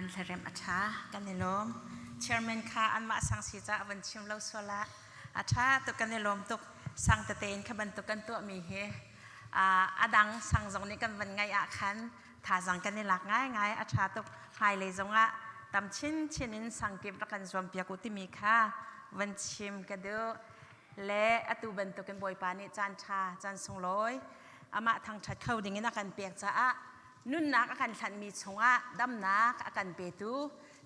Nan hlaremh a ṭha, kan i lawm. Chairman kha anmah sang si caah a van chim lo sual ah a ṭha tuk kan i lawm tuk. Sang tete in kha bantuk kan tuahmi hi a dang sang zong nih kan van ngaih ah khan thazaang kan i lak ngaingai a ṭha tuk. Hmailei zongah tam chinchin in sangkip rak kan zuampiak u timi kha van chim ka duh. Le atu bantukin Bawipa nih caan ṭha, caan sunglawi amah thangṭhat kho dingin a kan pek caah nunnak a kan hlanhmi chungah damnak a kan petu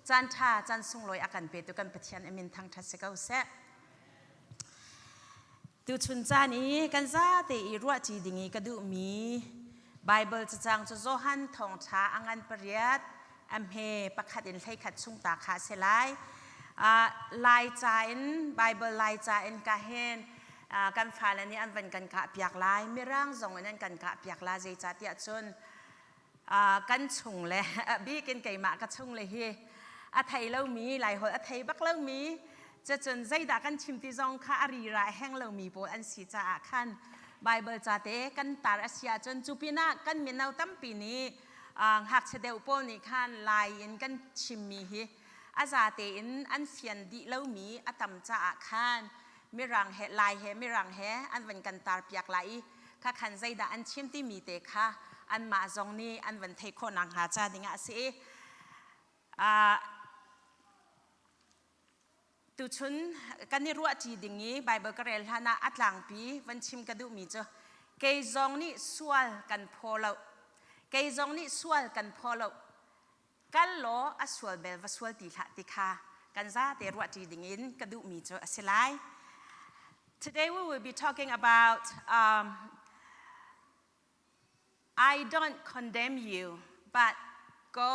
caan ṭha caan sunglawi a kan petu kan Pathian a min thangṭhat si ko seh. Tuchun caan i kan zate i ruahṭi ding i ka duhmi Baibal cacang cu Johan thawngṭha a ngan pariat a hme pakhat in 11 chung ta kha a si lai. Laica in Baibal Laica in ka hen kan fale nih an van kan kahpiak lai mirang zong in an kan kahpiak la zeicahtiah cun kan chung le bik in keimah ka chung le hi a thei lomi laiholh a thei bak lomi cacun zeidah kan chim ti zong kha a rira a heng lomi pawl an si caah khan Bible ca te kan tar a si ahcun cu pinah kan mino tampi nih ngakchia deuh pawl nih khan lai in kan chimmi hi a zate in an fian dih lomi a tam caah khan mirang he lai he mirang he an van kan tar piak lai i kha khan zeidah an chim timi te kha anmah zong nih an van theih khawh nakhnga ca dingah a si i tuchun kan i ruahṭi ding i Bible ka rel hlan ah a tlangpi van chim ka duhmi cu kei zong nih sual kan phaw lo kei zong nih sual kan phaw lo kal law a sual bel va sual ti hlah ti kha kan zate ruahṭi dingin ka duhmi cu a si lai. Today we will be talking about I don't condemn you, but go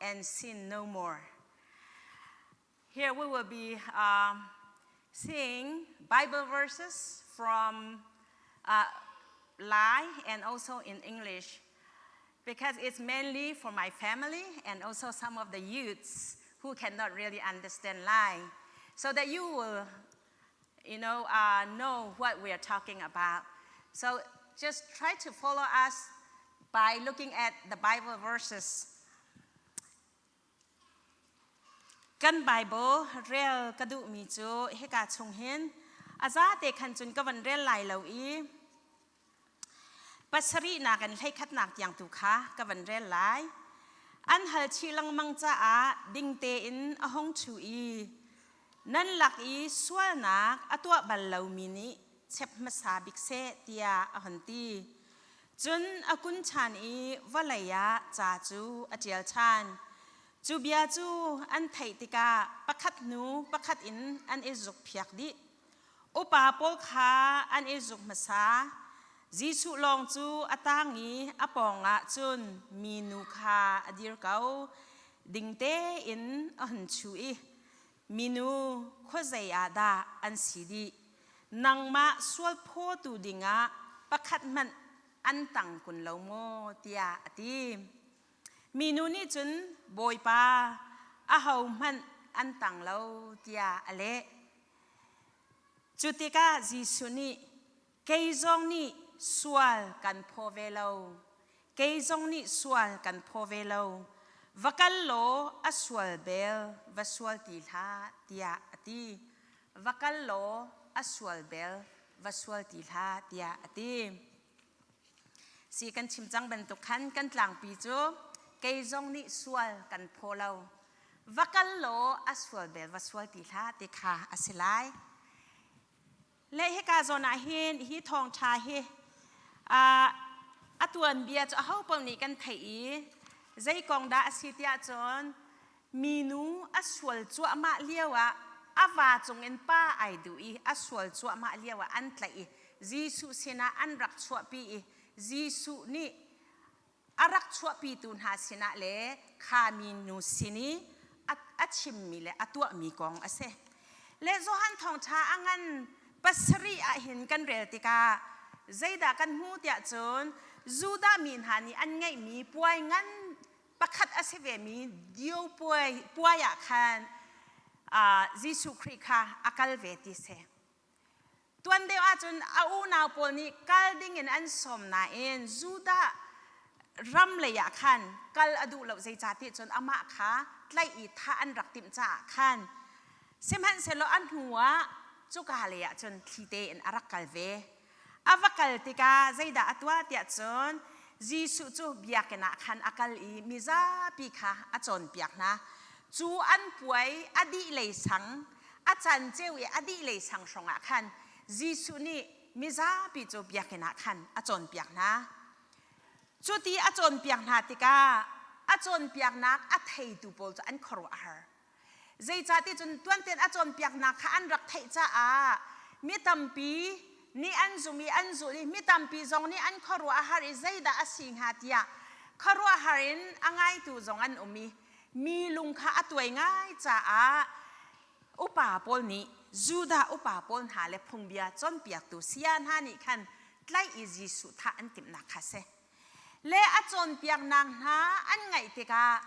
and sin no more. Here we will be seeing Bible verses from Lai and also in English because it's mainly for my family and also some of the youths who cannot really understand Lai, so that you will know what we are talking about. So just try to follow us by looking at the Bible verses. Kan Bible rel ka duhmi cu hika chung hin a zate khan cun ka van rel lai lo i pasarihnak in 11nak tiang tu kha ka van rel lai. An hal chih lengmang caah ding tein a hung ṭhu i nan lak i sualnak a tuah bal lomi nih chep hmasa bik seh tiah a hun ti. Cun a kun ṭhan i vawlei ah ca cu a ṭial ṭhan. Cu bia cu an theih tikah pakhat hnu pakhat in an i zukphiak dih. Upa pawl kha an i zuk hmasa. Jesuh lawng cu a tang i a pawngah cun minu kha a dir ko. Ding tein a hun chuh i, Minu, khuazei ah dah an si dih? Nangmah sual phawtu dingah pakhat hmanh an tang kun lo maw? tiah a ti. Minu nih cun, Bawipa, ahohmanh an tang lo, tiah a leh. Cu tikah Jesuh nih, Kei zong nih sual kan phaw ve lo. Kei zong nih sual kan phaw ve lo. Va kal law a sual bel va sual ti hlah, tiah a ti. Va kal law a sual bel va sual ti hlah, tiah a ti. Si kan chim cang bantuk khan kan tlangpi cu kei zong nih sual kan phaw lo. Va kal law a sual bel va sual ti hlah ti kha a si lai. Le hika zawn ah hin hi thawngṭha hi a tuanbia cu aho paoh nih kan theih i zei kong dah a si tiah cun minu a sual cuahmah lio ah a va cungin pa ai duh i a sual cuahmah lio ah an tlaih i Jesuh sinah an rak chuahpi i Jesuh nih a rak chuahpitu hna sinah le kha minu sin i a chimmi le a tuahmi kong a si. Le Johan thawngṭha a ngan pasarih ah hin kan rel tikah zeidah kan hmu tiah cun Judah mi hna nih an ngeihmi puai ngan pakhat a si vemi Dio puai puai ah khan Jesuh Khrih kha a kal ve ti si. Tuan deuh ahcun a unau pawl nih kal dingin an sawm nain Judah Ram lei ah khan kal a duh lo zeicahtiah cun amah kha tlaih i thah an rak timh caah khan. Sihmanhsehlaw a hnu ah cuka lei ah cun thli tein a rak kal ve. A va kal tikah zeidah a tuah tiah cun Jesuh cu biakinn ah khan a kal i mizapi kha a cawnpiak hna. Cu an puai a dih lei sang, a canceu i a dih lei sang hrawngah khan Jesuh nih mizapi cu biakinn ah khan a cawnpiak hna. Cuti a cawnpiak hna tikah a cawnpiaknak a theitu pawl cu an khuaruah a har. Zeicahtiah cun tuanten a cawnpiaknak kha an rak theih caah mi tampi nih an zum i an zulh i mi tampi zong nih an khuaruah a har i zeidah a si hnga tiah khuaruahhar in a ngaitu zong an um i mi lung kha a tuai ngai caah upa pawl nih Judah upa pawl hna le phungbia cawnpiaktu saya hna nih khan tlaih i Jesuh thah an timhnak kha si. Le a cawnpiaknak hna an ngaih tikah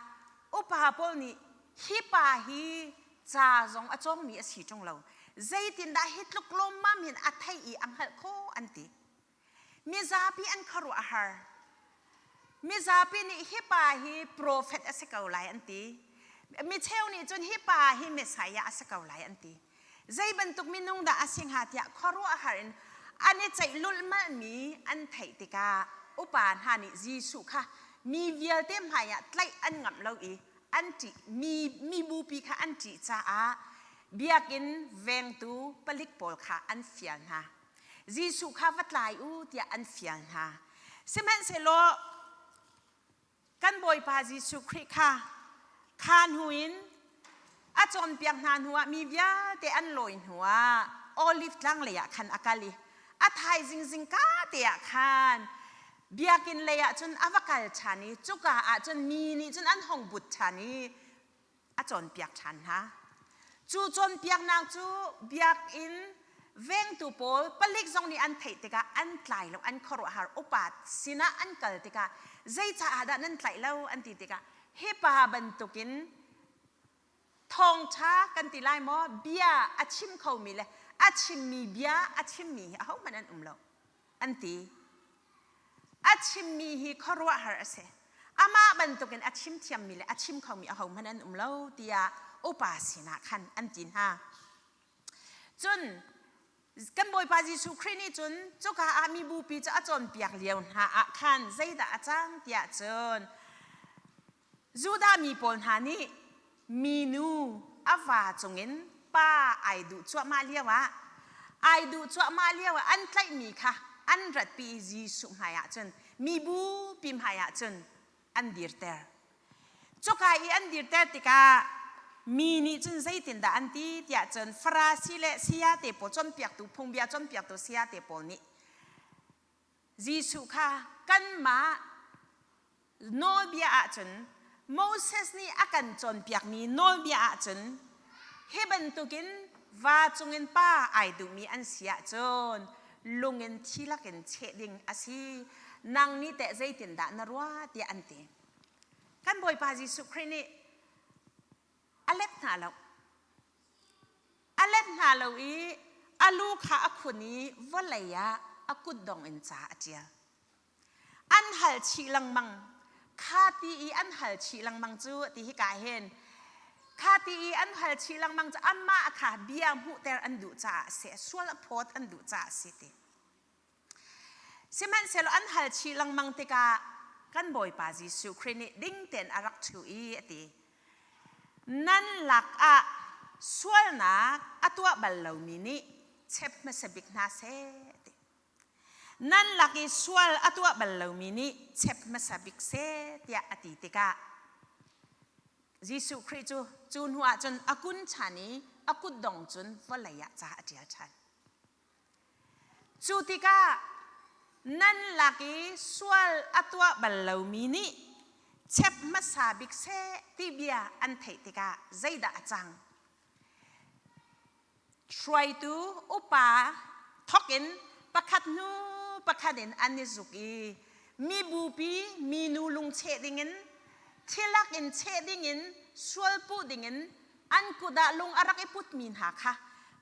upa pawl nih hi pa hi ca zong a cawngmi a si ṭung lo. Zeitindah hi tluk lawmmam hin a theih i a hngalh khawh an ti. Mizapi an khuaruah a har. Mizapi nih hi pa hi profet a si ko lai an ti. Micheu nih cun hi pa hi Messiah a si ko lai an ti. Zei bantuk minung dah a si hnga tiah khuaruahhar in an i ceih lulhmalhmi an theih tikah upa hna nih Jesuh kha mi vialte hmaiah tlaih an ngamh lo i an ṭih mi mibupi kha an ṭih caah biakinn vengtu palik pawl kha an fial hna. Jesuh kha va tlai u tiah an fial hna. Sihmanhsehlaw kan Bawipa Jesuh Khrih kha kha hnu in a cawnpiak hna hnuah mi vialte an lawi hnuah Olive tlang lei ah khan a kal i a thaizing zingka te ah khan biakinn lei ah cun a va kal ṭhan i cuka ah cun mi nih cun an hong but ṭhan i a cawnpiak ṭhan hna. Cu cawnpiaknak cu biakinn vengtu pawl palik zong nih an theih tikah an tlai lo, an khuaruahhar upa sinah an kal tikah zeicaah dah nan tlaih lo an ti tikah hi pa bantukin thawngṭha kan ti lai maw bia a chim khomi le a chimmi bia a chimmi hi ahohmanh an um lo an ti. A chimmi hi khuaruahhar a si. Amah bantukin a chim thiammi le a chim khomi ahohmanh an um lo tiah upa sinah khan an ti hna. Cun kan Bawipa Jesuh Khrih nih cun cuka ah mibupi cu a cawnpiak lio hna ah khan zeidah a cang tiah cun Judah mi pawl hna nih minu a va cungin pa ai duh cuahmah lioah ai duh cuahmah lioah an tlaihmi kha an ratpi i Jesuh hmaiah cun mibupi hmaiah cun an dirter. Cuka i an dirter tikah mi nih cun zeitindah an ti tiah cun Farasi le sayate pawl cawnpiaktu phungbia cawnpiaktu sayate pawl nih Jesuh kha kanmah nawlbia ahcun Moses nih a kan cawnpiakmi nawlbia ahcun hi bantukin va cungin pa ai duhmi an si ahcun lung in thi lakin cheh ding a si. Nang nih teh zeitindah na ruah tiah an ti. Kan Bawipa Jesuh Khrih nih a let hna lo. A let hna lo i a lu kha a khun i vawlei ah a kutdong in ca a ṭial. An hal chih lengmang. Kha ti i an hal chih lengmang cu ti hi ka hin kha ti i an hal chih lengmang cu amah kha bia hmuhter an duh caah a si, sual a phawt an duh caah a si ti. Sihmanhsehlaw an hal chih lengmang tikah kan Bawipa Jesuh Khrih nih ding tein a rak ṭhu i a ti. Nan lakah sualnak a tuah bal lomi nih chep hmasa bik hna seh a ti. Nan lak i sual a tuah bal lomi nih chep hmasa bik seh tiah a ti tikah Jesuh Khrih cu cu hnu ah cun a kun ṭhan i a kutdong cun vawlei ah ca a ṭial ṭhan. Cu tikah nan lak i sual a tuah bal lomi nih chep hmasa bik seh ti bia an theih tikah zeidah a cang? Hruaitu upa thawk in pakhat hnu pakhat in an i zuk i mibupi minu lungcheh dingin thilak in cheh dingin sualpuh dingin an kut ah lung a rak i putmi hna kha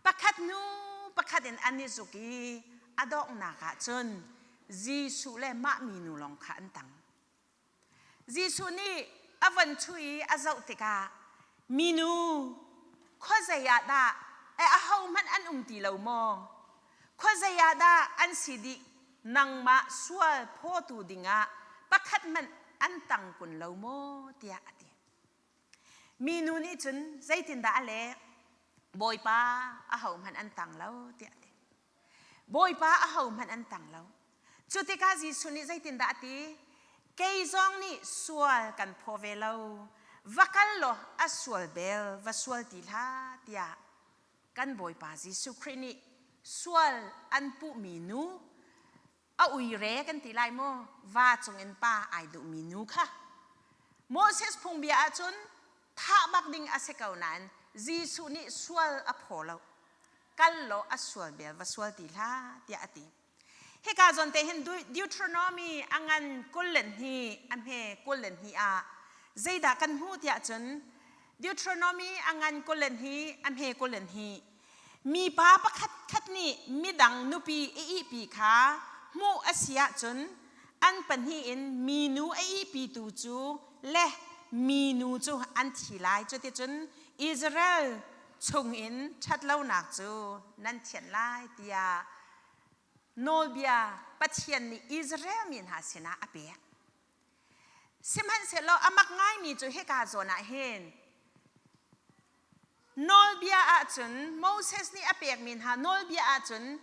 pakhat hnu pakhat in an i zuk i a donghnak ah cun Jesuh le mah minu lawng kha an tang. Jesuh nih a von chuh i a zoh tikah minu khuazei ah dah ahohmanh an um ti lo maw? Khuazei ah dah an si dih nangmah sual phawtu dingah pakhat hmanh an tang kun lo maw tiah a ti. Minu nih cun zeitindah a leh? Bawipa ahohmanh an tang lo tiah a ti. Bawipa ahohmanh an tang lo. Cu tikah Jesuh nih zeitindah a ti? Kei zong nih sual kan phaw ve lo. Va kal law a sual bel va sual ti hlah tiah kan Bawipa Jesuh Khrih nih sual an puhmi nu a uire kan ti lai maw va cungin pa ai duhmi nu kha Moses phungbia ahcun thah bak ding a si ko nain Jesuh nih sual a phaw lo kal law a sual bel va sual ti hlah tiah a ti hika zawn te hin Deuteronomy a ngan 22 a hme 22 ah zeidah kan hmuh tiah cun Deuteronomy a ngan 22 a hme 22 Mipa pakhatkhat nih midang nupi a ihpi kha hmuh a si ahcun an pahnih in minu a ihpitu cu le minu cu an thi lai. Cuticun Israel chungin ṭhatlonak cu nan thianh lai tiah nawlbia Pathian nih Israel mi hna sinah a pek. Sihmanhsehlaw a mak ngaimi cu hika zawn ah hin Nawlbia ahcun Moses nih a pekmi hna nawlbia ahcun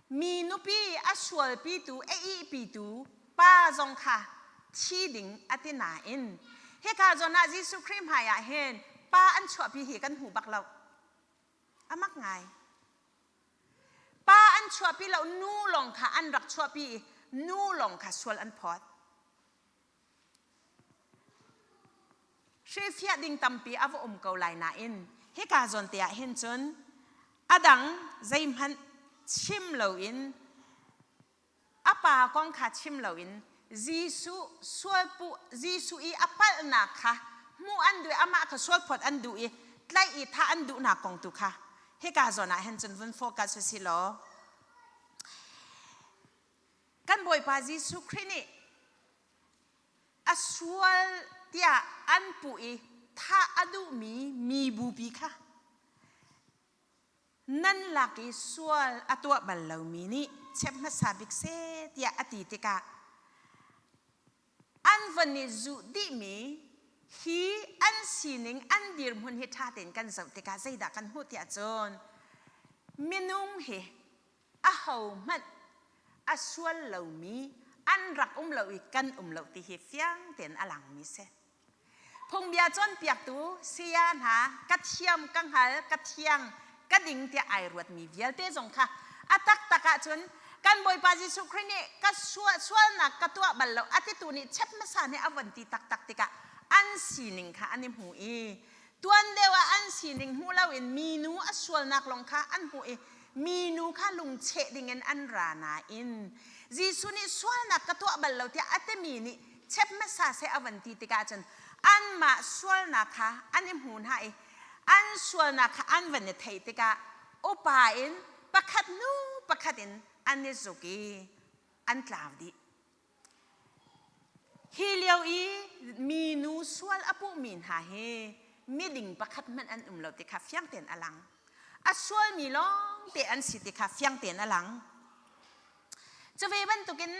mi nupi a sualpitu a ihpitu pa zong kha thi ding a ti nain hika zawn ah Jesuh Khrih hmai ah hin pa an chuahpi hi kan hmu bak lo. A mak ngai. Pa an chuahpi lo nu lawng kha an rak chuahpi i nu lawng kha sual an phawt. Hrilhfiah ding tampi a va um ko lai nain hika zawn te ah hin cun a dang zeihmanh chim loin a pa kong kha chim loin Jesuh sualpuh Jesuh i a palhnak kha hmuh an duh i amah kha sualphawt an duh i tlaih i thah an duhnak kong tu kha hika zawn ah hin cun vun focus u si law kan Bawipa Jesuh Khrih nih a sual tiah an puh i thah a duhmi mi bupi kha nan lak i sual a tuah bal lomi nih chep hmasa bik seh tiah a ti tikah an von i zuh dihmi hi an sining an dirhmun hi ṭha tein kan zoh tikah zeidah kan hmuh tiah cun minung hi ahohmanh a sual lomi an rak um lo i kan um lo ti hi fiang tein a langmi si. Phungbia cawnpiaktu saya hna ka thiam ka hngal ka thiang ka ding tiah ai ruatmi vialte zong kha a taktak ahcun kan Bawipa Jesuh Khrih nih ka sualnak ka tuah bal lo a titu nih chep hmasa nih a von ti taktak tikah an sining kha an i hmu i Tuan deuh ah an sining hmu loin minu a sualnak lawng kha an hmuh i minu kha lungcheh dingin an ra nain Jesuh nih sualnak ka tuah bal lo tiah a timi nih chep hmasa seh a van ti tikah cun anmah sualnak kha an i hmu hna i an sualnak kha an van i theih tikah upa in pakhat hnu pakhat in an i zuk i an tlau dih. Hi lio i minu sual a puhmi hna hi miding pakhat hmanh an um lo ti kha fiang tein a lang. A sualmi lawngte an si ti kha fiang tein a lang. Cu ve bantukin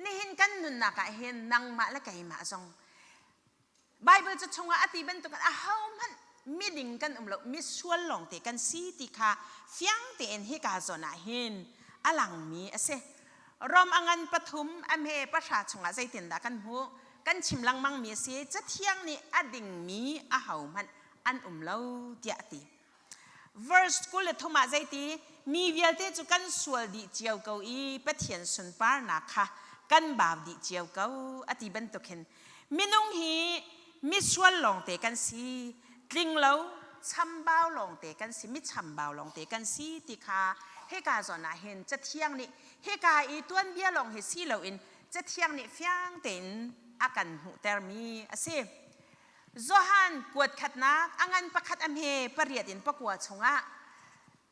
nihin kan nunnak ah hin nangmah le keimah zong Baibal ca chungah a ti bantukin ahohmanh miding kan um lo, misual lawngte kan si ti kha fiang tein hika zawn ah hin a langmi a si. Rom a ngan pathum a hme pahra chungah zeitindah kan hmuh? Kan chim lengmangmi a si. Cathiang nih a dingmi ahohmanh an um lo tiah a ti. Verse 23 ah zeiti mi vialte cu kan sual dih cio ko i Pathian sunparnak kha kan bau dih cio ko a ti bantuk hin minung hi misual lawngte kan si tling lo chambau lawngte kan si mi chambau lawngte kan si ti kha hika zawn ah hin cathiang nih hika i tuanbia lawng hi si loin cathiang nih fiang tein a kan hmuhtermi a si. Johan kuat khatnak a ngan pakhat a hme pariat in pakua chungah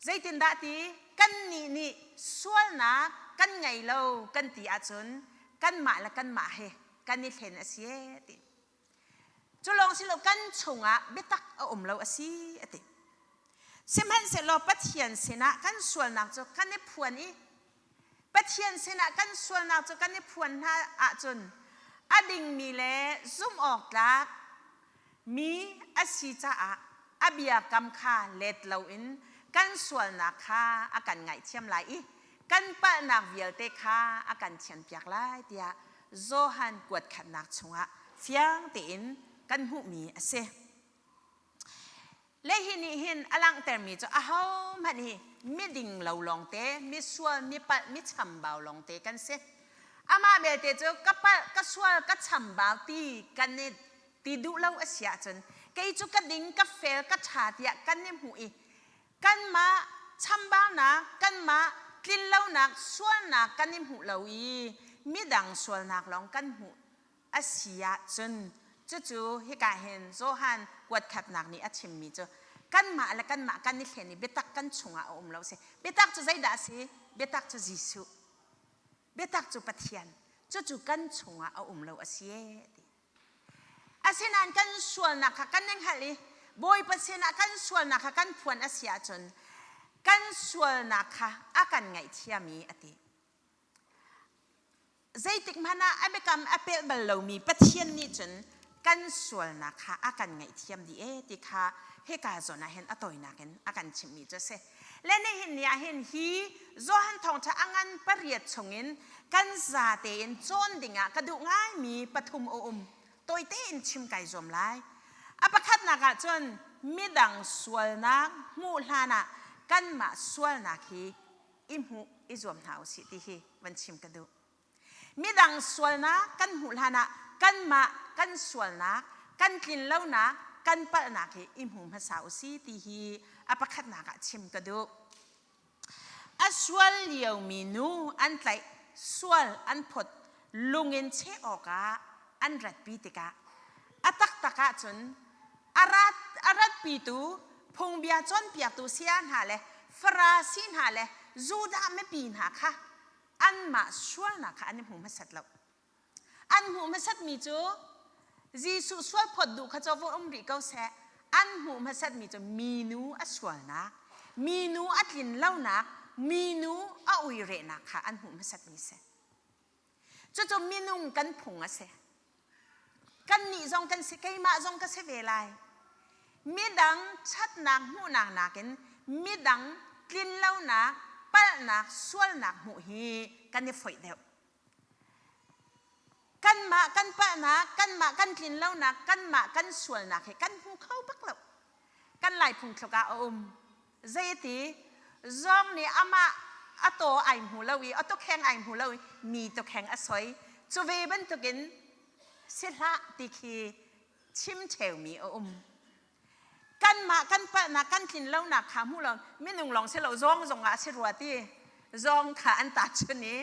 zeitindah ti kannih nih sualnak kan ngei lo kan ti ahcun kanmah le kanmah he kan i hlen a si e ti. Cu lawng si lo kan chungah biatak a um lo a si a ti. Sihmanhsehlaw Pathian sinah kan sualnak cu kan i phuan i Pathian sinah kan sualnak cu kan i phuan hna ahcun a dingmi le zumh awk tlak mi a si caah a biakam kha let loin kan sualnak kha a kan ngaihthiam lai i kan palhnak vialte kha a kan thianpiak lai tiah Johan kuat khatnak chungah fiang tein kan hmuhmi a si. Le hi nih hin a langhtermi cu ahohmanh hi miding lo lawngte, misual, mipalh, michambau lawngte kan si. Amah belte cu ka palh, ka sual, ka chambau ti kan i ti duh lo a si ahcun kei cu ka ding, ka fel, ka ṭha tiah kan i hmuh i kanmah chambaunak, kanmah tlinlonak, sualnak kan i hmuh lo i midang sualnak lawng kan hmuh a si ahcun cucu hika hin Johan kuatkhatnak nih a chimmi cu kanmah le kanmah kan i hlen i biatak kan chungah a um lo si. Biatak cu zeidah a si? Biatak cu Jesuh. Biatak cu Pathian. Cucu kan chungah a um lo a si e ti. Asinain kan sualnak kha kan i hngalh i Bawipa sinah kan sualnak kha kan phuan a si ahcun kan sualnak kha a kan ngaihthiam i a ti. Zeitik hmanh ah a biakam a pelh bal lomi Pathian nih cun kan sualnak kha a kan ngaihthiam dih ee ti kha hika zawn ah hin a tawinak in a kan chimhmi cu a si. Le nihin ni ah hin hi Johan Thawngṭha a ngan pariat chungin kan zate in cawn dingah ka duh ngaimi pathum a um. Tawite in chim kai zuam lai. A pakhatnak ah cun midang sualnak hmuh hlan ah kanmah sualnak hi i hmuh i zuam hna usih ti hi van chim ka duh. Midang sualnak kan hmuh hlan ah kanmah kan sualnak, kan tlinlonak, kan palhnak hi i hmu hmasa usih ti hi a pakhatnak ah chim ka duh. A sual liomi nu an tlaih, sual an phot, lung in cheh awkah an ratpi tikah a taktak ahcun a rat a ratpitu phungbia cawnpiaktu saya hna le Farasi hna le Judah mipi hna kha anmah sualnak kha an i hmu hmasat lo. An hmuh hmasatmi cu Jesuh sual phawt duh kha cu va um rih ko seh. An hmuh hmasatmi cu minu a sualnak, minu a tlin lonak, minu a uirehnak kha an hmuh hmasatmi si. Cucu minung kan phung a si. Kannih zong kan si, keimah zong ka si ve lai. Midang ṭhatnak hmuhnak nakin midang tlinlonak, palhnak, sualnak hmuh hi kan i foih deuh. Kanmah kan palhnak, kanmah kan tlinlonak, kanmah kan sualnak hi kan hmu kho bak lo. Kan Lai phungthluk ah a um. Zeiti zawng nih amah a taw ai hmu lo i a tukheng ai hmu lo i mi tukheng a soi. Cu ve bantukin si hlah ti khi chim ṭheumi a um. Kanmah kan palhnak kan tlin lonak kha hmu lo minung lawng si lo zawng zong ah a si rua ti zawng kha an tahchun i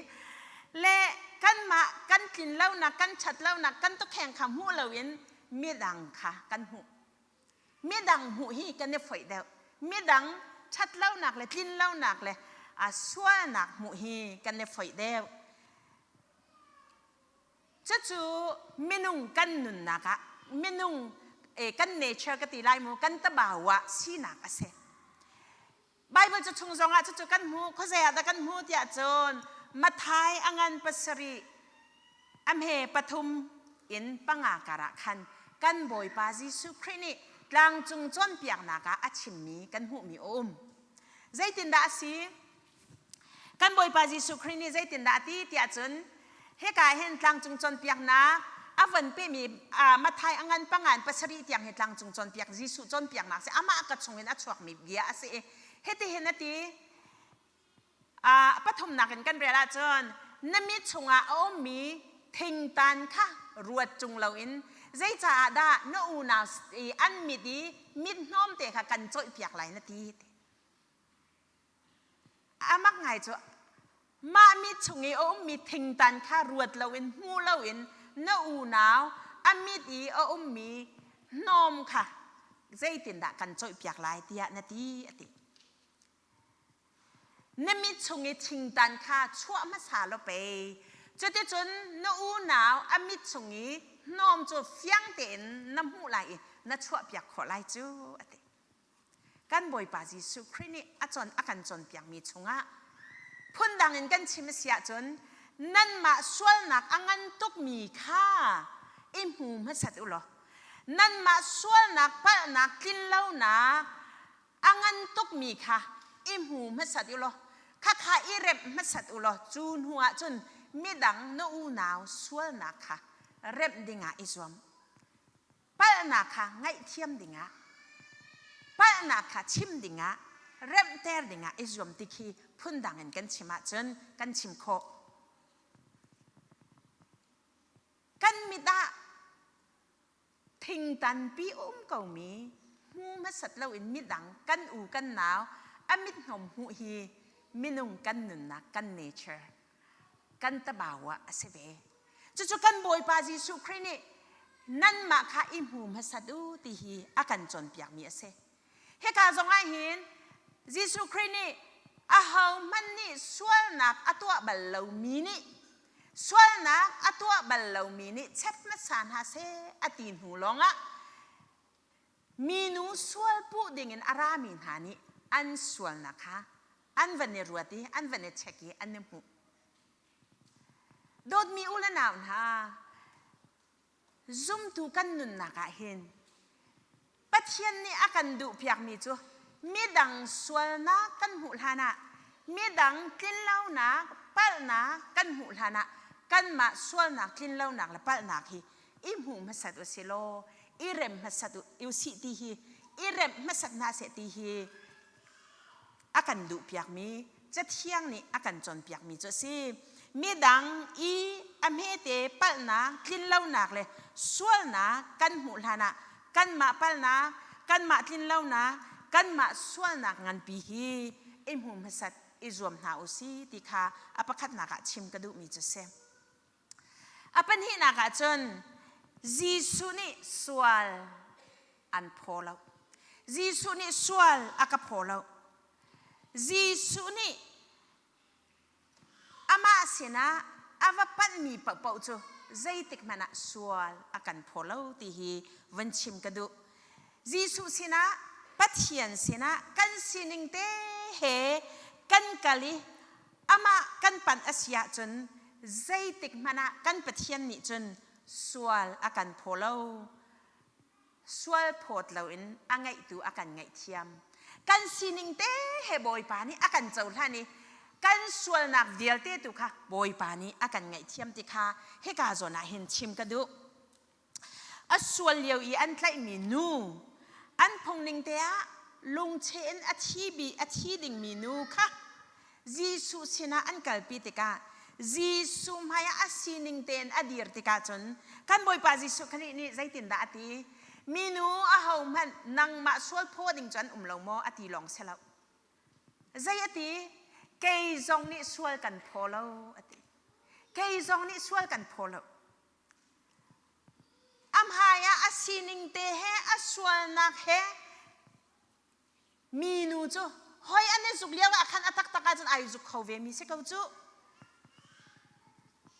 le kanmah kan tlin lonak kan ṭhat lonak kan tukheng kha hmuh loin midang kha kan hmuh. Midang hmuh hi kan i foih deuh. Midang ṭhatlonak le tlinlonak le sualnak hmuh hi kan i foih deuh. Cucu minung kan nunnak ah minung kan nature ka ti lai mu kan tabau ah sinak a si. Bible cu chung zongah cucu kan hmu khuazei ah dah kan hmu tiah cun Mathai a ngan pasarih a hme pathum in panga karah khan kan Bawipa Jesuh Khrih nih tlangcung cawnpiaknak ah a chimmi kan hmuhmi a um. Zeitindah a si? Kan Bawipa Jesuh Khrih nih zeitindah a ti tiah cun hika hin tlangcung cawnpiaknak a von pemi Matthai a ngan pangan pasarih tiang hi tlangcung cawnpiak Jesuh cawnpiaknak si amah ka chungin a chuakmi bia a si i hitihin a ti pathumnak in kan rel ahcun na mit chungah a ummi thingtan kha ruat cung loin zeicaah dah na unau i an mit i mit hnawmte kha kan cawihpiak lai na ti A mak ngai cu mah mit chung i a ummi thingtan kha ruat loin hmu loin na unau a mit i a ummi hnawm kha zeitindah kan cawihpiak lai tiah na ti a ti. Na mit chung i thingtan kha chuah hmasa law pei. Cuticun na unau a mit chung i hnawm cu fiang tein na hmuh lai i na chuahpiak khawh lai cu a ti. Kan Bawipa Jesuh Khrih nih a cawn a kan cawnpiakmi chungah phundang in kan chim a si ahcun nanmah sualnak a ngan tukmi kha i hmu hmasat u law nanmah sualnak palhnak tlinlonak a ngan tukmi kha i hmu hmasat u law khakha i remh hmasat u law cu hnu ah cun midang na unau sualnak kha remh dingah i zuam. Palhnak kha ngaihthiam dingah, palhnak kha chim dingah, remhter dingah i zuam ti khi phundang in kan chim ahcun kan chim khawh. Kan mit ah thingtanpi a um komi hmu hmasat loin midang kan u kan nau a mithnawm hmuh hi minung kan nunnak kan nature kan tabau ah a si ve. Cucu kan Bawipa Jesuh Khrih nih nanmah kha i hmu hmasat u ti hi a kan cawnpiakmi a si. Hika zong ah hin Jesuh Khrih nih ahohmanh nih sualnak a tuah bal lomi nih sualnak a tuah bal lomi nih chep hmasa hna seh a ti hnu lawngah minu sual puh dingin a rami hna nih an sualnak kha an van i ruat i an van i check i an i hmuh. Dawtmi u le nau hna, zumtu kan nunnak ah hin Pathian nih a kan duhpiakmi cu midang sualnak kan hmuh hlanah, midang tlinlonak, palhnak kan hmuh hlanah kanmah sualnak, tlinlonak le palhnak hi i hmu hmasat u si law i rem hmasat u sih ti hi i remh hmasat hna seh ti hi a kan duhpiakmi Cathiang nih a kan cawnpiakmi cu a si. Midang i a hmete palhnak, tlinlonak le sualnak kan hmuh hlanah kanmah palhnak, kanmah tlinlonak, kanmah sualnak nganpi hi i hmu hmasat i zuam hna u si ti kha a pakhatnak ah chim ka duhmi cu a si. A pahnihnak ah cun Jesuh nih sual an phaw lo. Jesuh nih sual a ka phaw lo. Jesuh nih amah sinah a va panhmi paohpaoh cu zeitik hmanh ah sual a kan phaw lo ti hi van chim ka duh. Jesuh sinah Pathian sinah kan sining te he kan kal i amah kan panh a si ahcun zeitik hmanh ah kan Pathian nih cun sual a kan phaw lo. Sual phawt loin a ngaihtu a kan ngaihthiam. Kan sining te he Bawipa nih a kan cohlan i kan sualnak vialte tu kha Bawipa nih a kan ngaihthiam ti kha hika zawn ah hin chim ka duh. A sual lio i an tlaihmi nu an phungning te ah lungcheh in a thi bi a thi dingmi nu kha Jesuh sinah an kalpi tikah Jesuh hmaiah a sining tein a dir tikah cun kan Bawipa Jesuh Khrih nih zeitindah a ti? Minu ahohmanh nangmah sual phaw ding cu an um lo maw? A ti lawng si lo. Zei a ti? Kei zong nih sual kan phaw lo a ti. Kei zong nih sual kan phaw lo. A hmaiah a sining te he a sualnak he minu cu hoi an i zuk lio ah khan a taktak ahcun ai zuk kho ve mi si ko cu.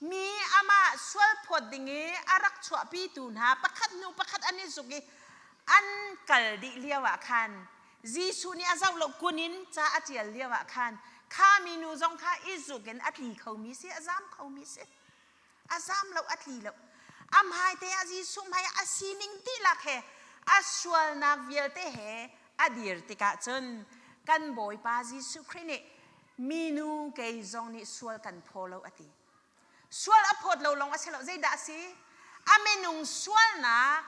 Mi amah sual phawt ding i a rak chuahpitu hna pakhat hnu pakhat an i zuk i an kal dih lio ah khan Jesuh nih a zoh lo kun in ca a ṭial lio ah khan kha minu zong kha i zuk in a tli khomi si a zam khomi si. A zam lo, a tli lo. A hmaite ah Jesuh hmai ah a sining dihlak he a sualnak vialte he a dir tikah cun kan Bawipa Jesuh Khrih nih minu kei zong nih sual kan phaw lo a ti. Sual a phawt lo lawng a si lo. Zeidah a si? A minung sualnak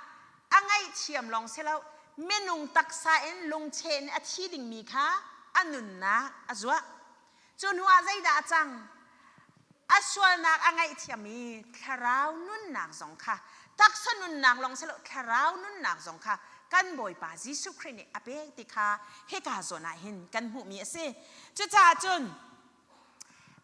a ngaihthiam lawng si lo. Minung taksa in lungcheh in a thi dingmi kha a nunnak a zuah. Cu hnu ah zeidah a cang? A sualnak a ngaihthiam i thlarau nunnak zong kha taksa nunnak lawng si lo thlarau nunnak zong kha kan Bawipa Jesuh Khrih nih a pek ti kha hika zawn ah hin kan hmuhmi a si. Cucaah cun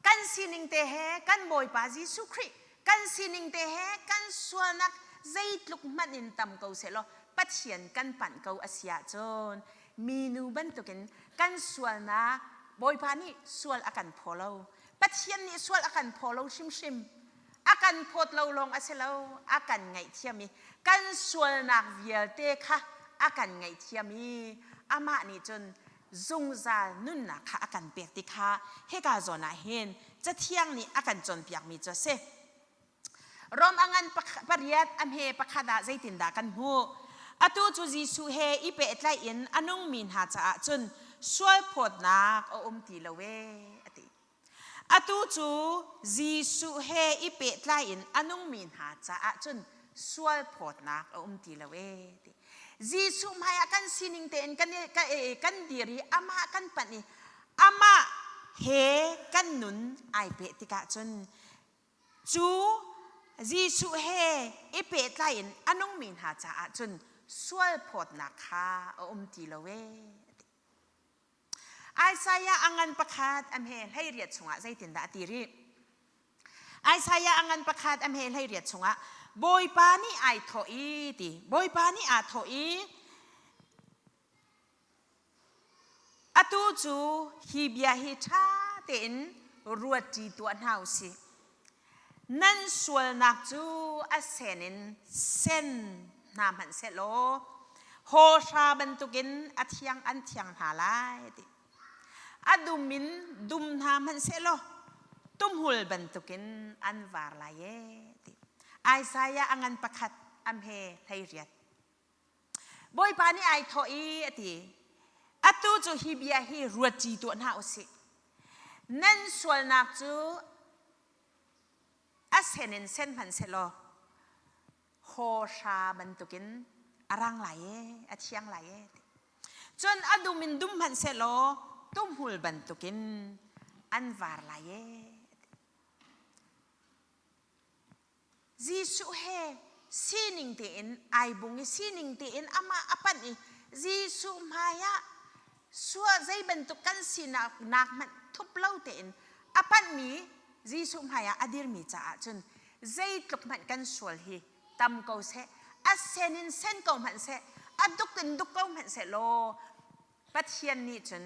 kan sining te he kan Bawipa Jesuh Khrih kan sining te he kan sualnak zeitluk hmanh in tam ko sehlaw Pathian kan panh ko a si ahcun minu bantukin kan sualnak Bawipa nih sual a kan phaw lo. Pathian nih sual a kan phaw lo hrimhrim. A kan phawt lo lawng a si lo, a kan ngaihthiam i kan sualnak vialte kha a kan ngaihthiam i amah nih cun zungzal nunnak kha a kan pek ti kha hika zawn ah hin Cathiang nih a kan cawnpiakmi cu a si. Rom a ngan pariat a hme pakhat ah zeitindah kan hmuh? Atu cu Jesuh he i pehtlaih in a nungmi hna caah cun sualphawtnak a um ti lo ee, a ti. Atu cu Jesuh he i pehtlai in a nungmi hna caah cun sualphawtnak a um ti lo ee, ti. Jesuh hmaiah kan sining tein kan, kan dir i amah kan panh i amah he kan nun ai peh tikah cun Cu Jesuh he i pehtlai in a nungmi hna caah cun sualphawtnak kha a um ti lo ee. Isaiah a ngan pakhat a hme 18 chungah zeitindah a ti rih? Isaiah a ngan pakhat a hme 18 chungah Bawipa nih ai thawh i ti Bawipa nih aa thawh i Atu cu hi bia hi ṭha tein ruatṭi tuah hna u sih. Nan sualnak cu a sen in sen hna hmanh sehlaw hawhra bantukin a thiang an thiang hna lai a ti. A dum in dum hna hmanh sehlaw tumhul bantukin an var lai ee ti. Isaiah a ngan pakhat a hme 18. Bawipa nih ai thawh i a ti, atu cu hi bia hi ruatṭi tuah hna u sih. Nan sualnak cu a sen in sen hmanh sehlaw hawhra bantukin a rang lai e, a thiang lai e. Cun a dum in dum hmanh sehlaw tumhul bantukin an var lai e. Jesuh he sining tein ai bung i sining tein amah a panh i Jesuh hmaiah sua zei bantuk kan sinak nak hmanh thup lo tein a panhmi Jesuh hmaiah a dirmi caah cun zeitluk hmanh kan sual hi tam ko seh a sen in sen ko hmanh seh a duk in duk ko hmanh seh law Pathian nih cun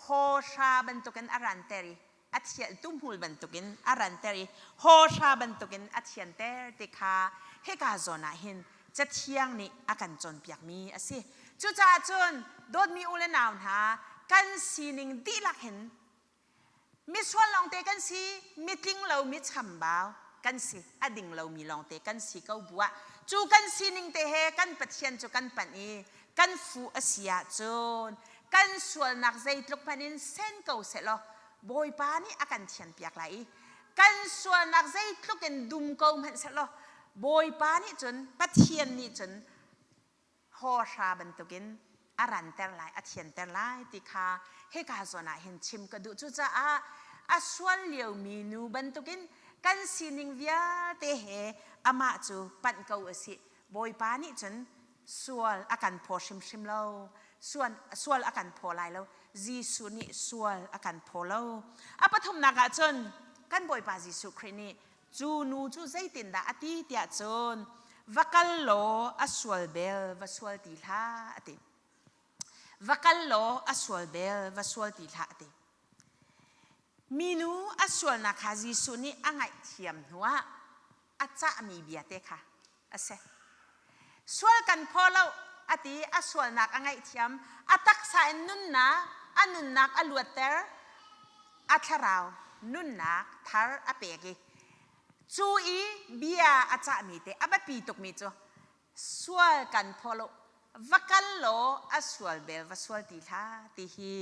hawhra bantukin a ranter i a thial tumhmul bantukin a ranter i hawhra bantukin a thianter ti kha hika zawn ah hin Cathiang nih a kan cawnpiakmi a si. Cucaah cun dawtmi u le nau hna kan sining dihlak hin misual lawngte kan si, mitling lo mi chambau kan si, a ding lomi lawngte kan si ko bu ah cu kan sining te he kan Pathian cu kan panh i kan fuh a si ahcun kan sualnak zeitluk hmanh in sen ko sehlaw Bawipa nih a kan thianpiak lai i kan sualnak zeitluk in dum ko hmanh sehlaw Bawipa nih cun Pathian nih cun hawhra bantukin a ranter lai a thianter lai ti kha hika zawn ah hin chim ka duh. Cucaah a sual liomi nu bantukin kan sining vialte he amah cu panh ko u sih. Bawipa nih cun sual a kan phaw hrimhrim lo. Sual, sual a kan phaw lai lo. Jesuh nih sual a kan phaw lo. A pathumnak ah cun kan Bawipa Jesuh Khrih nih cu nu cu zeitindah a ti tiah cun va kal law a sual bel va sual ti hlah a ti. Va kal law a sual bel va sual ti hlah a ti. Minu a sualnak kha Jesuh nih a ngaihthiam hnuah a cahmi bia te kha a si. Sual kan phaw lo a ti a sualnak a ngaihthiam a taksa in nunnak a nunnak a luatter a thlarau nunnak thar a pek i cu i bia a cahmi te a biapi tukmi cu sual kan phaw lo va kal law a sual bel va sual ti hlah ti hi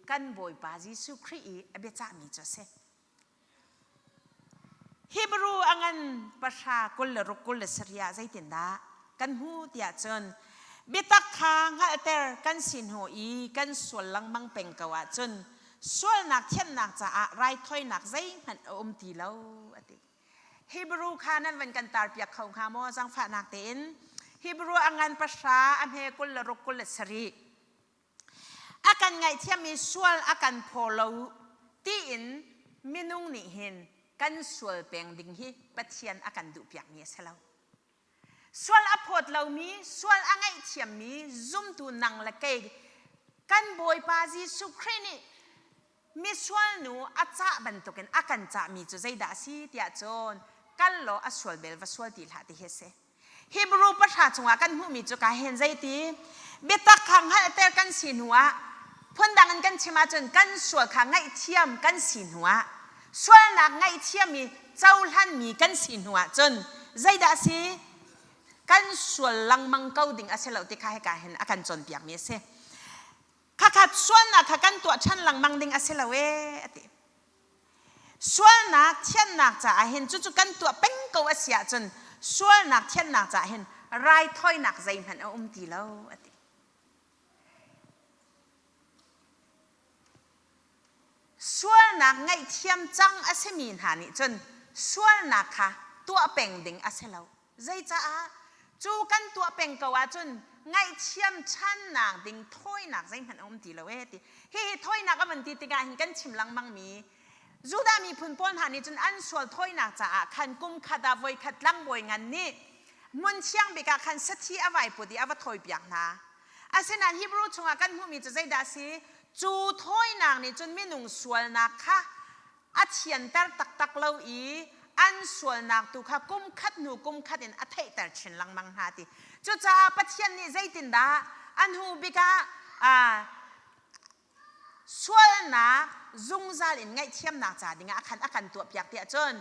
kan Bawipa Jesuh Khrih i a biacahmi cu a si. Hebrew a ngan pahra 26 27 ah zeitindah kan hmu tiah cun biatak kha hngalhter kan si hnu i kan sual lengmang peng ko ahcun sualnak thianhnak caah raithawinak zeihmanh a um ti lo a ti. Hebrew kha nan van kan tarpiak kho hnga maw zaangfahnak tein Hebrew a ngan pahra a hme 26 27 A kan ngaihthiam i sual a kan phaw lo tiin minung nih hin kan sual peng ding hi Pathian a kan duhpiakmi a si lo. Sual a phawt lomi, sual a ngaihthiammi zumtu nang le kei kan Bawipa Jesuh Khrih nih misual nu a cah bantukin a kan cahmi cu zeidah a si tiah cun Kal law a sual bel va sual ti hlah ti hi a si. Hebrew pahra chungah kan hmuhmi cu ka hen zeiti biatak kha hngalhter kan si hnuah phundang in kan chim ahcun kan sual kha ngaihthiam kan si hnuah sualnak ngaihthiam i cohlanmi kan si hnuah cun zeidah a si kan sual lengmang ko ding a si lo ti kha hika hin a kan cawnpiakmi a si. Khakhat sualnak kha kan tuah ṭhan lengmang ding a si lo ee a ti. Sualnak thiannak caah hin cucu kan tuah peng ko a si ahcun sualnak thiannak caah hin raithawinak zeihmanh a um ti lo a ti. Sualnak ngaihthiam cang a simi hna nih cun sualnak kha tuah peng ding a si lo. Zeicaah? Cu kan tuah peng ko ahcun ngaihthiam ṭhannak ding thawinak zeihmanh a um ti lo ee ti. Hihi thawinak a van ti tikah hin kan chim lengmangmi Judah miphun pawl hna nih cun an sual thawinak caah khan kum khat ah voikhat tlangbawi ngan nih hmun thiang bik ah khan sathi a vai put i a va thawipiak hna. Asinain Hebrew chungah kan hmuhmi cu zeidah a si? Cu thawinak nih cun minung sualnak kha a thianter taktak lo i an sualnak tu kha kum khat hnu kum khat in a theihter chin lengmang hna ti. Cucaah Pathian nih zeitindah a hnu bik ah sualnak zungzal in ngaihthiamnak ca dingah a khan a kan tuahpiak tiah cun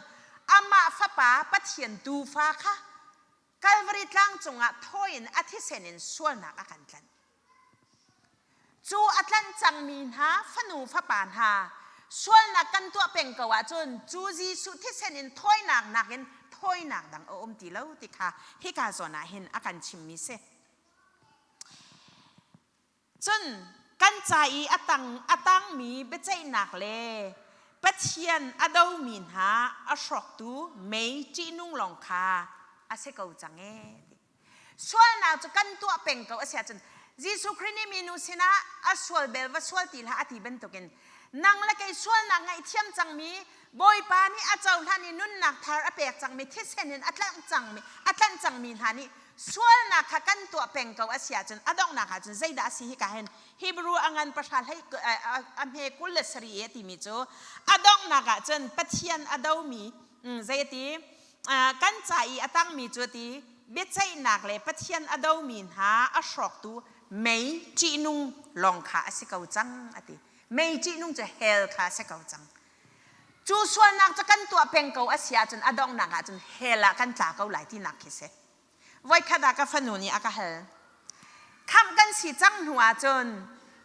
amah fapa Pathian tuufa kha Kalvari tlang cungah thawi in a thisen in sualnak a kan tlanh. Cu a tlanh cangmi hna fanu fapa hna sualnak kan tuah peng ko ahcun cu Jesuh thisen in thawinak nakin thawinak dang a um ti lo ti kha hika zawn ah hin a kan chimmi si. Cun kan ca i a tang a tangmi biaceihnak le Pathian a domi hna a hrawktu mei ṭihnung lawng kha a si ko cang ee. Sualnak cu kan tuah peng ko a si ahcun Jesuh Khrih nih minu sinah a sual bel va sual ti hlah a ti bantukin nang le kei sualnak ngaihthiam cangmi Bawipa nih a cohlan i nunnak thar a pek cangmi thisen in a tlanh cangmi a tlanh cangmi hna nih sualnak kha kan tuah peng ko a si ahcun a donghnak ahcun zeidah a si hika hin Hebrew a ngan pahra hlei a hme 27 e timi cu a donghnak ahcun Pathian a domi zei a ti kan ca i a tangmi cu a ti biaceihnak le Pathian a domi hna a hrawktu mei ṭihnung lawng kha a si ko cang a ti mei ṭihnung cu hell kha a si ko cang cu sualnak cu kan tuah peng ko a si ahcun a donghnak ahcun hell ah kan tla ko lai tinak khi si Voikhat ah ka fanu nih a ka hal. Khamh kan si cang hnu ahcun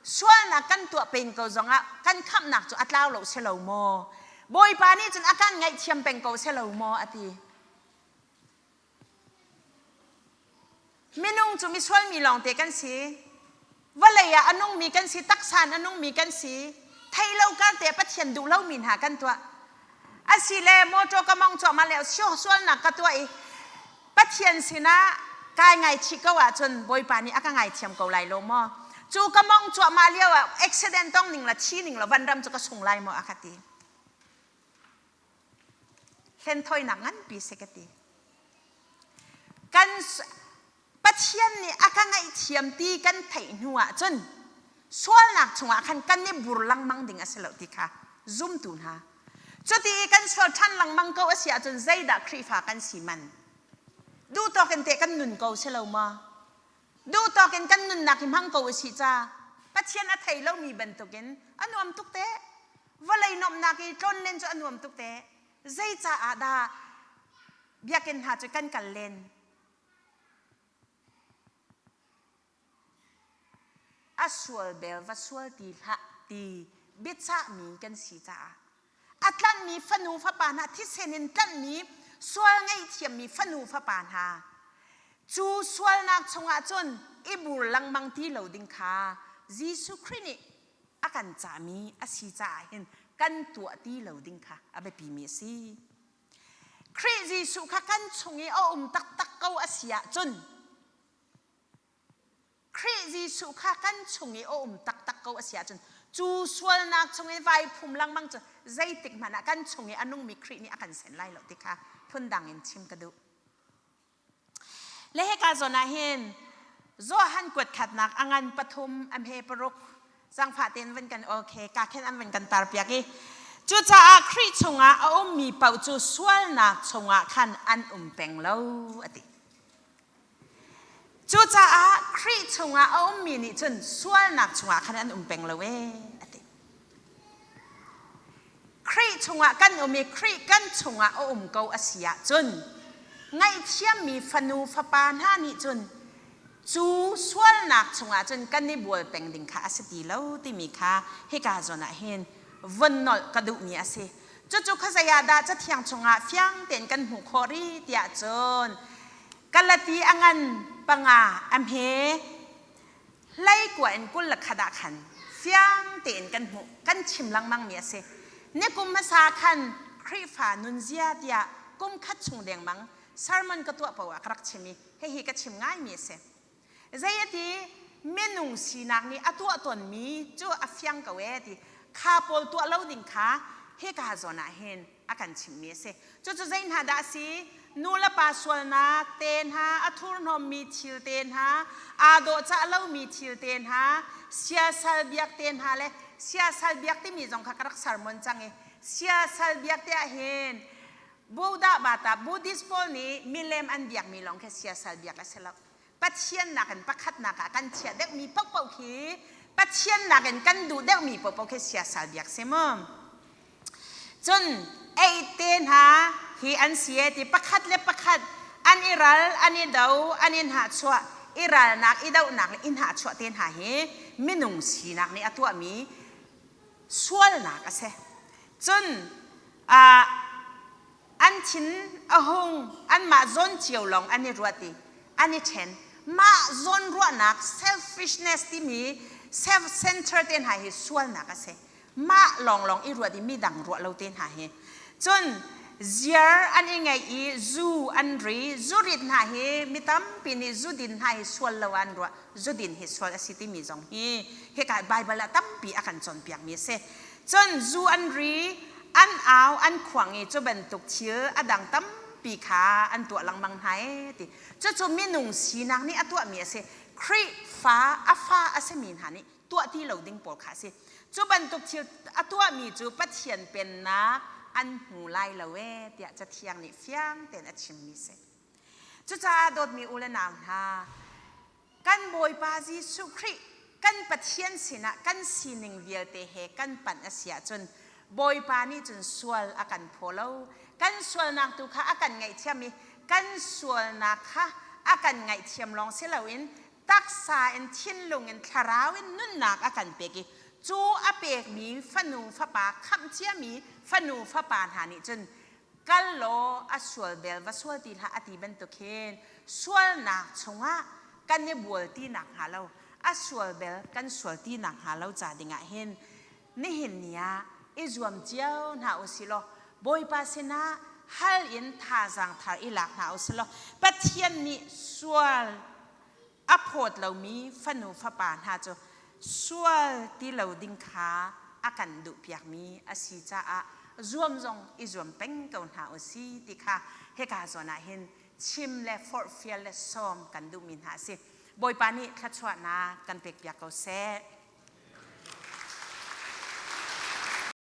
sualnak kan tuah peng ko zongah kan khamhnak cu a tlau lo si lo maw? Bawipa nih cun a kan ngaihthiam peng ko si lo maw? a ti. Minung cu misual mi lawngte kan si. Vawlei ah a nungmi kan si, taksa in a nungmi kan si. Theih lo kar te Pathian duh lomi hna kan tuah. Asile motor ka mong cuahmah le sualnak ka tuah i Pathian sinah kai ngaichih ko ahcun Bawipa nih a ka ngaithiam ko lai lo maw? Cu ka mong cuahmah lio ah accident tong ning la thi ning la vanram cu ka sung lai maw a ka ti. Hlenthawinak nganpi si ka ti. Kan Pathian nih a ka ngaihthiam ti kan theih hnu ahcun sualnak chungah khan kan i bur lengmang ding a si lo ti kha zumtu hna. Cuti i kan sual ṭhan lengmang ko a si ahcun zeidah Khrihfa kan si man? Duhtawk in teh kan nun ko si lo maw? Duhtawk in kan nunnak hi hmang ko u sih ca. Pathian a thei lomi bantukin a nuam tuk teh. Vawlei nuamhnak i tlonlen cu a nuam tuk teh. Zeicaah dah biakinn hna cu kan kal len? A sual bel va sual ti hlah ti biachahmi kan si caah a tlanhmi fanu fapa hna thisen in tlanhmi sual ngaihthiammi fanu fapa hna cu sualnak chungah cun i bur lengmang ti lo ding kha Jesuh Khrih nih a kan cahmi a si caah hin kan tuah ti lo ding kha a biapimi a si. Khrih Jesuh kha kan chung i a um taktak ko a si ahcun Khrih Jesuh kha kan chung i a um taktak ko a si ahcun cu sualnak chung i vai phum lengmang cu zeitik hmanh ah kan chung i a nungmi Khrih nih a kan sen lai lo ti kha phundang in chim ka duh. Le hika zawn ah hin Johan kuat khatnak a ngan pathum a hme paruk zangfah tein van kan okay ka khen an van kan tar piak i. Cucaah Khrih chungah a ummi paoh cu sualnak chungah khan an um peng lo a ti. Cucaah Khrih chungah a ummi nih cun sualnak chungah khan an um peng lo ee a ti. Khrih chungah kan um i Khrih kan chungah a um ko a si ahcun ngaihthiammi fanu fapa hna nih cun cu sualnak chungah cun kan i bual peng ding kha a si ti lo timi kha hika zawn ah hin von nolh ka duhmi a si. Cucu khuazei ah dah Cathiang chungah fiang tein kan hmuh khawh rih tiah cun Galati a ngan panga a hme hleikua in 21 ah khan fiang tein kan hmuh kan chim lengmangmi a si. Nikum hmasa khan Khrihfa nunzia tiah kum khat chung dengmang sermon ka tuah paoh ah ka rak chim i hihi ka chim ngaimi a si. Zei a ti minung sinak nih a tuah tawnmi cu a fiang ko ee ti kha pawl tuah lo ding kha hika zawn ah hin a kan chimmi a si. Cucu zei hna dah a si? Nu le pa sualnak te hna, a thurhnawmmi thil te hna, aa dawhcah lomi thil te hna, siasal biak te hna le siasal biak timi zong kha ka rak sermon cang i siasal biak te ah hin Buddha bata Buddhist pawl nih milem an biakmi lawng khi siasal biak a si lo. Pathian nakin pakhatnak ah kan chiah deuhmi paohpaoh khi Pathian nakin kan duh deuhmi paohpaoh khi siasal biak si mu. Cun ei te hna hi an si e ti pakhat le pakhat an i ral, an i do, an i hnahchuah, i ralnak, i dohnak le i hnahchuah te hna hi minung sinak nih a tuahmi sualnak a si. Cun an thin a hung, anmah zawn cio lawng an i ruat i an i ṭhen. Mah zawn ruahnak selfishness timi self-centered te hna hi sualnak a si. Mah lawnglawng i ruat i midang ruah lo te hna hi. Cun ziar an i ngeih i zu an ri, zurit hna hi mi tampi nih zudin hna hi sual lo ah an ruah. Zudin hi sual a si timi zong hi hika Baibal ah tampi a kan cawnpiakmi a si. Cun zu an ri, an au, an khuang i cu bantuk thil a dang tampi kha an tuah lengmang hna ee ti. Cucu minung sinak nih a tuahmi a si. Khrihfa a fa a simi hna nih tuah ti lo ding pawl kha a si. Cu bantuk thil a tuahmi cu Pathian pennak an hmu lai lo ee tiah Cathiang nih fiang tein a chimmi a si. Cucaah dawtmi u le nau hna, kan Bawipa Jesuh Khrih kan Pathian sinah kan sining vialte he kan panh a si ahcun Bawipa nih cun sual a kan phaw lo. Kan sualnak tu kha a kan ngaihthiam i kan sualnak kha a kan ngaihthiam lawng si loin taksa in thinlung in thlarau in nunnak a kan pek i cu a pekmi fanu fapa khamh ciami fanu fapa hna nih cun kal law a sual bel va sual ti hlah a ti bantuk hin sualnak chungah kan i bual ti nak hnga lo a sual bel kan sual ti nak hnga lo ca dingah hin nihin ni ah i zuam cio hna u si law Bawipa sinah hal in thazaang thar i lak hna u si law Pathian nih sual a phawt lomi fanu fapa hna cu sual ti lo ding kha a kan duhpiakmi a si caah zuam zong i zuam peng ko hna u si ti kha hika zawn ah hin chim le forhfial le sawm kan duhmi hna a si. Bawipa nih thluachuahnak kan pekpiak ko seh.